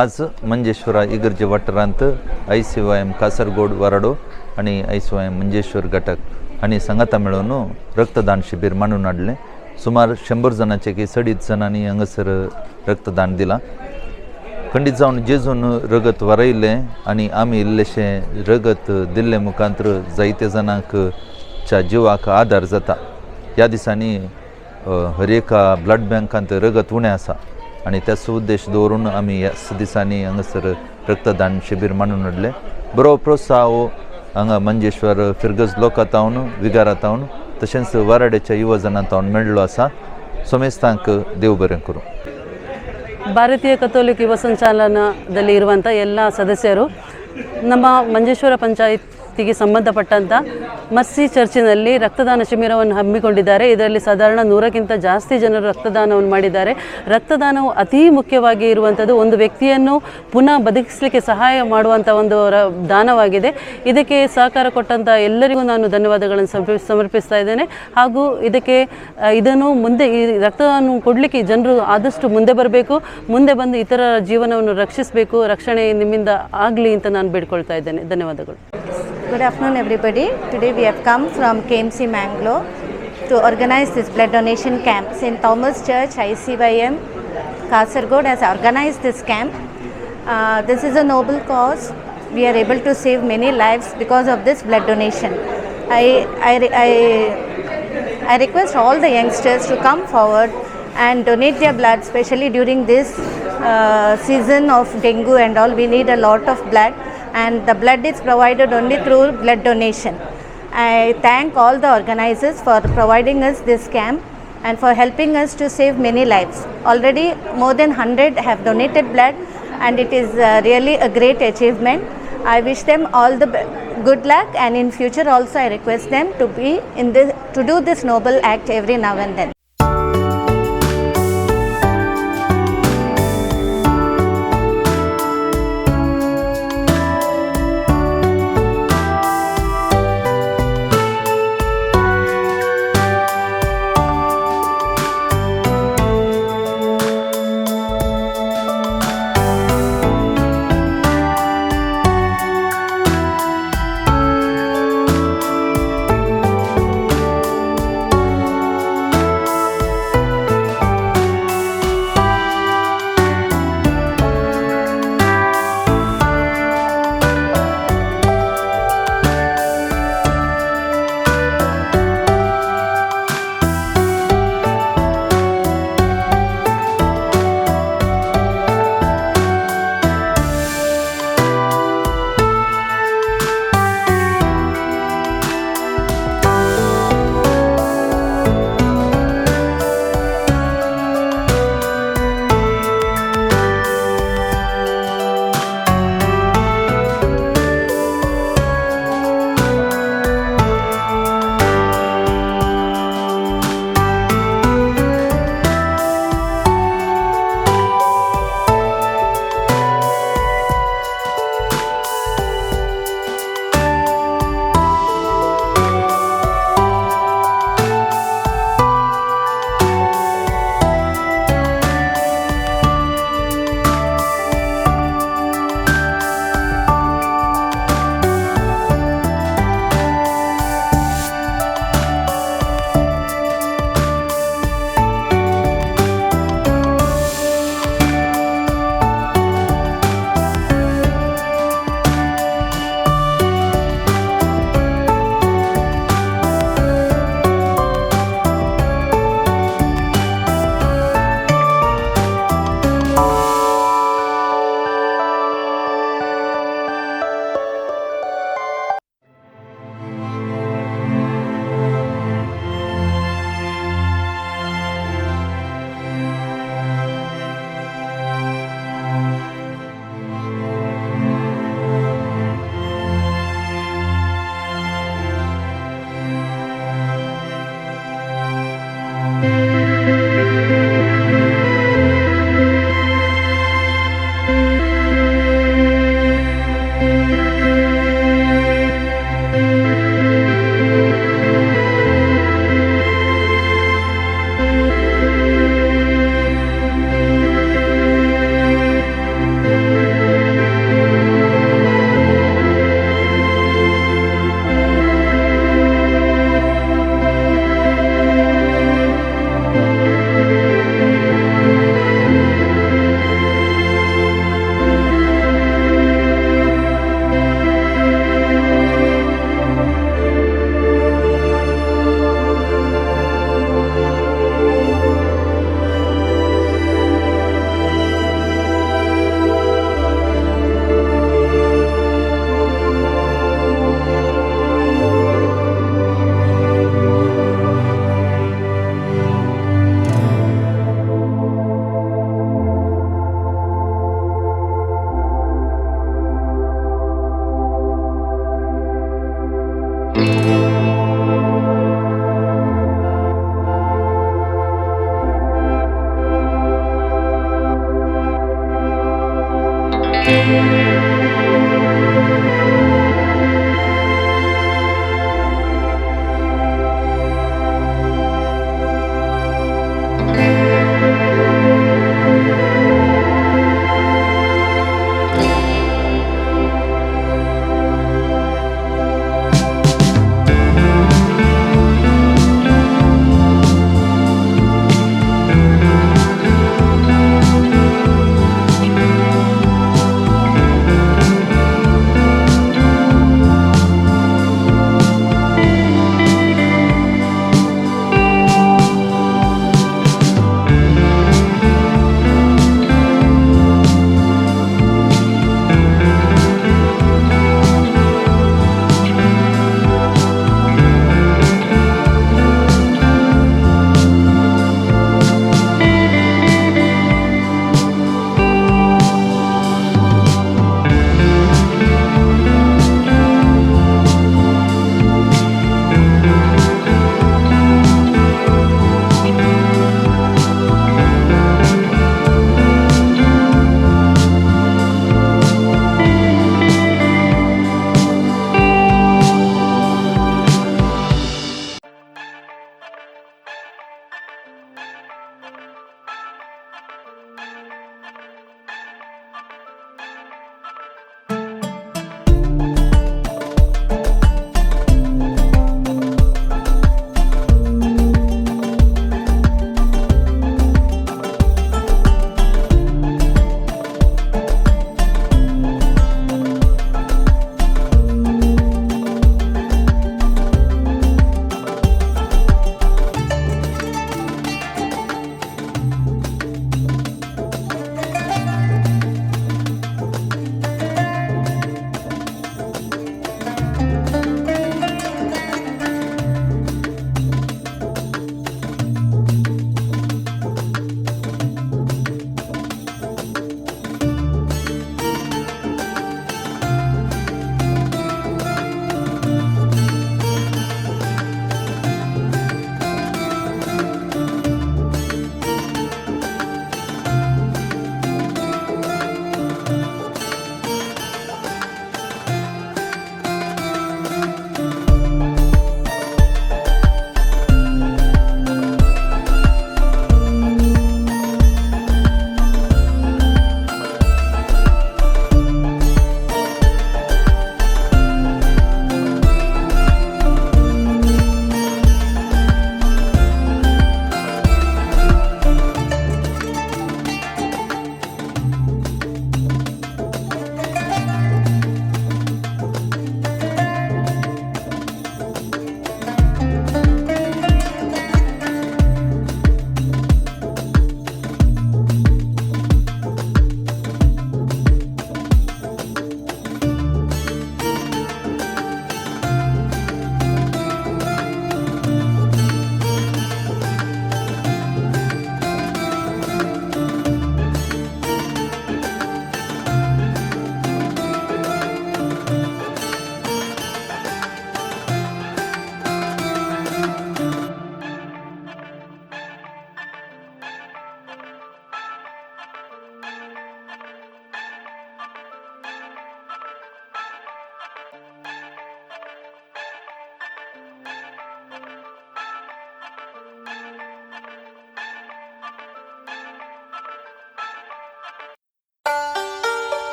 आज मंजेश्वरा इगर्जे वाठारांत ICYM Kasaragod वराडो आनी ICYM Manjeshwar घटक आनी सांगाता मेळून रक्तदान शिबीर मांडून हाडलें. सुमार 100 जाणांचे की चडीत जाणांनी हांगासर रक्तदान दिलां. खंडीत जावन जेजून रगत वारयलें आनी आमी इल्लेशें रगत दिल्ले मुखांतर जायते जाणांक च्या जिवाक आदार जाता. ह्या दिसांनी हर एका ब्लड बँकांत रगत उणें आसा आनी त्याचो उद्देश दवरून आमी ह्या दिसांनी हांगासर रक्तदान शिबीर मांडून हाडलें. बरो प्रोत्साह हांगा मंजेश्वर फिरगज लोकां तावन विगारा तावन तशेंच वाराड्याच्या युवजनां तावन मेळ्ळो आसा. सोमेस्तांक देव बरें करूं. ಭಾರತೀಯ ಕಥೋಲಿಕ್ ಯುವ ಸಂಚಾಲನದಲ್ಲಿ ಇರುವಂಥ ಎಲ್ಲ ಸದಸ್ಯರು ನಮ್ಮ ಮಂಜೇಶ್ವರ ಪಂಚಾಯತಿಗೆ ಸಂಬಂಧಪಟ್ಟಂಥ ಮಸ್ಸಿ ಚರ್ಚಿನಲ್ಲಿ ರಕ್ತದಾನ ಶಿಬಿರವನ್ನು ಹಮ್ಮಿಕೊಂಡಿದ್ದಾರೆ. ಇದರಲ್ಲಿ ಸಾಧಾರಣ 100ಕ್ಕಿಂತ ಜಾಸ್ತಿ ಜನರು ರಕ್ತದಾನವನ್ನು ಮಾಡಿದ್ದಾರೆ. ರಕ್ತದಾನವು ಅತೀ ಮುಖ್ಯವಾಗಿ ಇರುವಂಥದ್ದು. ಒಂದು ವ್ಯಕ್ತಿಯನ್ನು ಪುನಃ ಬದುಕಿಸಲಿಕ್ಕೆ ಸಹಾಯ ಮಾಡುವಂಥ ಒಂದು ದಾನವಾಗಿದೆ. ಇದಕ್ಕೆ ಸಹಕಾರ ಕೊಟ್ಟಂಥ ಎಲ್ಲರಿಗೂ ನಾನು ಧನ್ಯವಾದಗಳನ್ನು ಸಮರ್ಪಿಸ್ತಾ ಇದ್ದೇನೆ. ಹಾಗೂ ಇದಕ್ಕೆ ಇದನ್ನು ಮುಂದೆ ಈ ರಕ್ತದಾನ ಕೊಡಲಿಕ್ಕೆ ಜನರು ಆದಷ್ಟು ಮುಂದೆ ಬರಬೇಕು, ಮುಂದೆ ಬಂದು ಇತರ ಜೀವನವನ್ನು ರಕ್ಷಿಸಬೇಕು. ರಕ್ಷಣೆ ನಿಮ್ಮಿಂದ ಆಗಲಿ ಅಂತ ನಾನು ಬೇಡ್ಕೊಳ್ತಾ ಇದ್ದೇನೆ. ಧನ್ಯವಾದಗಳು. Good afternoon, everybody. Today we have come from KMC Mangalore to organize this blood donation camp. St. Thomas Church, ICYM, Kasargod has organized this camp. This is a noble cause. We are able to save many lives because of this blood donation. I request all the youngsters to come forward and donate their blood, especially during this season of dengue and all. We need a lot of blood, and the blood is provided only through blood donation. I thank all the organizers for providing us this camp and for helping us to save many lives. Already more than 100 have donated blood, and it is really a great achievement. I wish them all the good luck, and in future also I request them to be in this to do this noble act every now and then.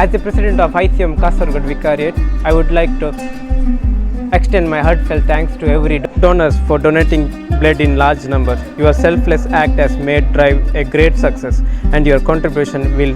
As the president of ICM Kasaragod Vicariate, I would like to extend my heartfelt thanks to every donors for donating blood in large numbers. Your selfless act has made drive a great success, and your contribution will